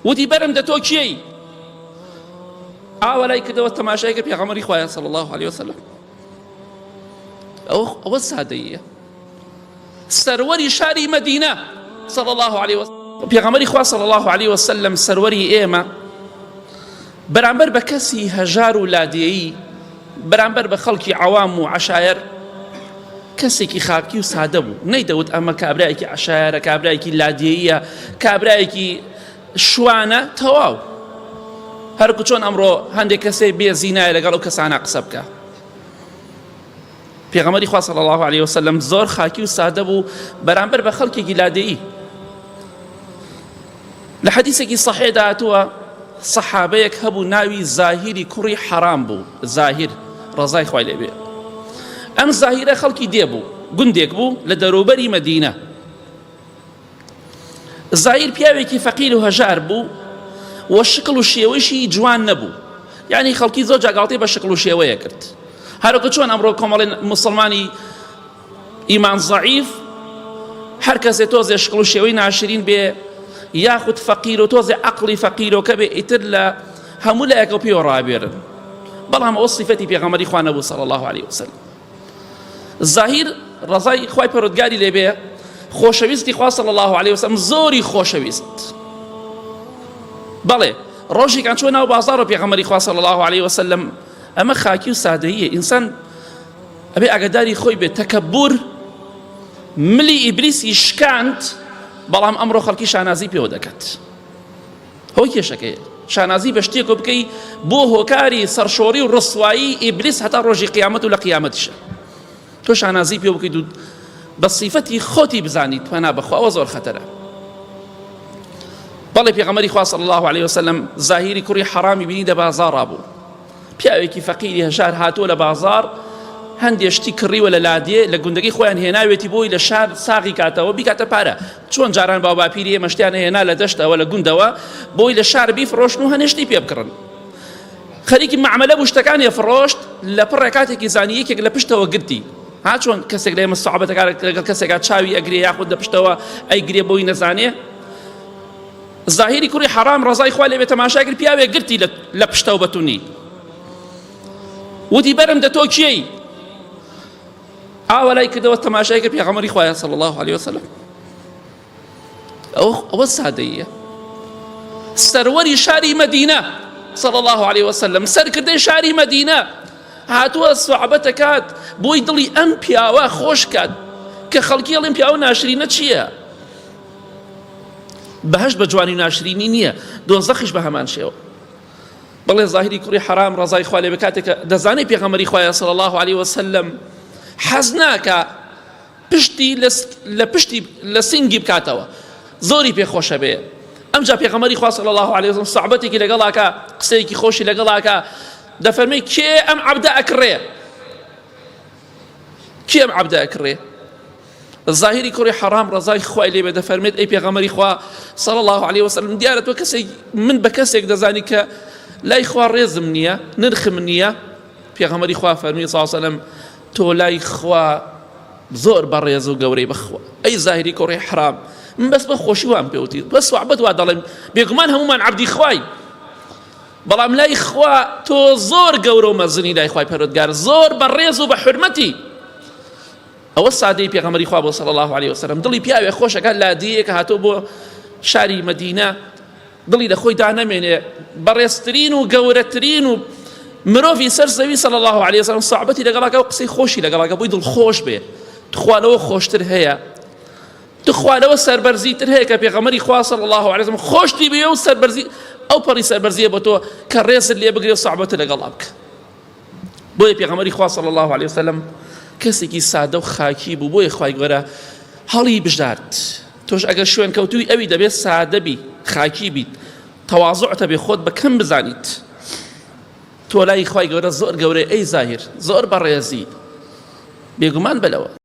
وتی بەرم دە تۆ کێی؟ ئاوا لای کردەوە تەماشای کرد پێغەمبەری خوایە صلی الله علیه وسلم ئەوە ئەوە سادەیە سەروەری شاری مەدینە صلی الله علیه وسلم پێغەمبەری خوا صلی الله علیه وسلم سەروەری ئێمە بەرامبەر بە کەسی هەژار و لادێیی بەرامبەر بە خەڵکی عەوام و عەشایەر کەسێکی خاکی و سادە بوو نەیدەوت ئەمە کابرایەکی عەشایەرە کابرایەکی لادێییە کابرایەکی شوانە تەواو هەرکو چۆن ئەمڕۆ هەندێک کەسێ بێ زینایە لەگەڵ ئەو کەسانە قسە بکە پێغەمبەری خوا صلی الله علیه وسلم زۆر خاکی و سادە بوو بەرامبەر بە خەڵکێکی لادێیی لە حەدیسێکی صحیحدا هاتووە سەحابەیەک هەبوو ناوی زاهیری کوڕی حەرام بوو زاهیر ڕەزای خوای لێ بێ ئەم زاهیرە خەڵکی دێ بوو گوندێک بوو لە دەروبەری مەدینە زاهیر پیاوێکی فەقیر و هەژار بوو و شکڵ و شێوەیشی جوان نەبوو یعنی خەڵکی زۆر جاگاڵتەی بە شکڵ و شێوەیە کرد هەرۆکە چۆن ئەمڕۆ کۆمەڵی مسلمانی ئیمان زەعیف هەر کەسێ تۆزێ شکڵ و شێوەی ناشرین بێ یاخود فەقیر و تۆزێ عەقڵی فەقیرۆکە بێ ئیتر لە هەموو لایەکەوە پێوە ڕابێرن بەڵام ئەو سیفەتی پێغەمبەری خوا نەبوو صلی الله علیه وسلم زاهیر ڕەزای خوای پەروەردگاری لێبێ خۆشەویستی خوا صلی الله علیه وسلم زۆری خۆشەویست بەڵێ ڕۆژێکان چۆ ناو بازاڕ و پێغەمبەری خوا صلی الله علیه وسلم ئەمە خاکی و سادەییە ئینسان ئەبێ ئاگاداری خۆی بێت تەکەبور ملی ئیبلیسی شکاند بەڵام ئەمڕۆ خەڵکی شانازی پێوە دەکات هۆی کێشەکەی شانازی بە شتێکۆ بکەی بۆ هۆکاری سەرشۆڕی و ڕسوایی ئیبلیس هەتا ڕۆژی قیامەت و لە قیامەتیشە تۆ شانازی پێ بکەیت و بە سیفەتی خۆتی بزانیت پەنا بەخوا ئەوە زۆر خەتەرە بەڵێ پێغەمبەری خوا صلی الله علیه وسلم زاهیری کوڕی حەرامی بینی لە بازاڕا بوو پیاوێکی فەقیری هەژار هاتووە لە بازاڕ هەندێ شتی کڕیوە لە لادێ لە گوندەکەی خۆیان هێناوێتی بۆی لە شار ساغی کاتەوە بیکاتە پارە چۆن جاران باو باپیری ئێمە شتیان هێنا لە دەشتەوە لە گوندەوە بۆی لە شار بیفرۆشن و هەنێ شتی پێ بکڕن خەریکی مەعمەلە بوو شتەکانی فڕۆشت لە پڕێ کاتێکی زانی یەکێک لە پشتەوە گرتی ها چۆن کەسێک لە ئێمە سەعبەتەکان لەگەڵ کەسێکا چاوی ئەگرێ یاخود لە پشتەوە ئەیگرێ بۆی نەزانێ زاهیری کوڕی حەرام ڕەزای خوا لێبێ تەماشای کرد پیاوێک گرتی لە پشتەوە بە تونی وتی بەرم دە تۆ کێی ئاوا لای کردەوە تەماشای کرد پێغەمبەری خوایە صلی الله علیه وسلم ئەوە ئەوە سادەیە سەروەری شاری مەدینە صلی الله علیه وسلم سەرکردەی شاری مەدینە هاتووە سوعبەتەکات بۆی دڵی ئەم پیاوە خۆش کات کە خەڵکی ئەڵێن پیاوە ناشرینە چییە بەهەشت بە جوانی و ناشرینی نییە دۆزەخیش بە هەمان شێوە بەڵێ زاهری کوڕی حرام ڕەزای خوا لێ بکاتێک کە دەزانێت پێغەمبەری خوایە صلی الله علیه وسلم حەز ناکا پشتی لە پشتی لە سنگی بکاتەوە زۆری پێ خۆشە بێ ئەمجا پێغەمبەری خوا صلی الله علیه وسلم سەعبەتێکی لەگەڵاکە قسەیەکی خۆشی لەگەڵاکە دەفەرمێ کێ ئەم عەبدە ئەکڕێ کێ ئەم عەبدە ئەکڕێ زاهیری کوڕی حەڕام ڕەزای خوای لێ بێ دەفەرمێت ئەی پێغەمبەری خوا صلی الله علیه وسلم دیارە تۆ کەسێک من بە کەسێک دەزانی کە لای خوا ڕێزم نییە نرخم نییە پێغەمبەری خوا فەرمی صلی الله علیه وسلم تۆ لای خوا زۆر بەڕێز و گەورەی بەخوا ئەی زاهیری کوڕی حرام من بەس بە خۆشی وام پێوتی بەس وعبەت وا دەڵێم بێگومان هەمومان عەبدی خوای بەڵام لای خوا تۆ زۆر گەورە و مەزنی لای خوای پەروەردگار زۆر بەڕێز و بە حورمەتی ئەوە سادەی پێغەمبەری خوا بۆ صلی الله علیه وسلم دڵی پیاوێ خۆشەکە لادێیەکە هاتۆ بۆ شاری مەدینە دڵی لە خۆی دانەمێنێ بەڕێزترین و گەورەترین و مرۆڤی سەر زەوی صلی الله علیه وسلم سەعبەتی لەگەڵاکە و قسەی خۆشی لەگەڵاکە بۆی دڵخۆش بێ تخوا لەوە خۆشتر هەیە تخوا لەوە سەربەرزیتر هەیە کە پێغەمبەری خوا صلی الله علیه وسلم خۆشتی بێ و سەربەرزی ئەو پەڕی سەربەرزیە بۆ تۆ کە ڕێزت لێ بگرێ و سەعبەت لەگەڵا بکە بۆیە پێغەمبەری خوا صلی الله علیه وسلم کەسێکی سادە و خاکی بوو بۆیە خوای گەورە هەڵی بژارد تۆش ئەگەر شوێن کەوتوی ئەوی دەبێت سادە بی خاکی بیت تەواضعتە بێ خۆت بە کەم بزانیت تۆ لای خوای گەورە زۆر گەورەی ئەی زاهیر زۆر بەڕێزی بێگومان بەلەوە.